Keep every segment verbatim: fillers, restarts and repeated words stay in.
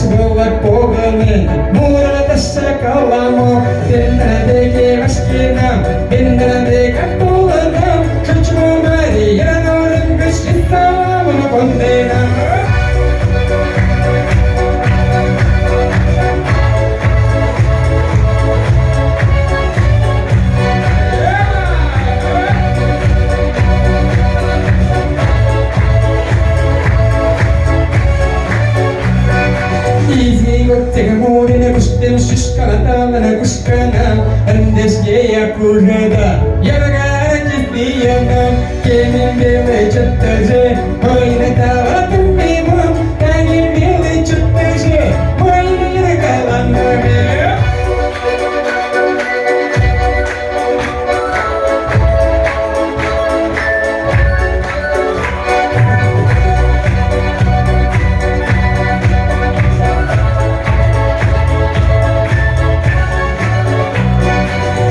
Булат поганы, мурат са каламо, бендердеги васкина, бендердеги катулана, чучмамари яранорин бис исаламна кондена. Изиват тегмурина гуштен шишкана тамана гушкана, андес гея кужеда, яргара кисияна, кемин беле чаттаже, майна таватым бимам, кемин беле чаттаже, майна яргаланна.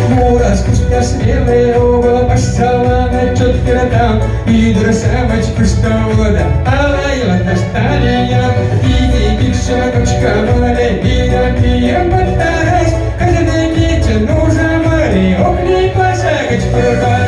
Мурас кустас вели ова пашалана чуткиратам, идрасамач кустовода, алайла тасталия, иди бикшана кучкамале, идан пием батарас, казанеги чанужамари, окни пасагач пургар.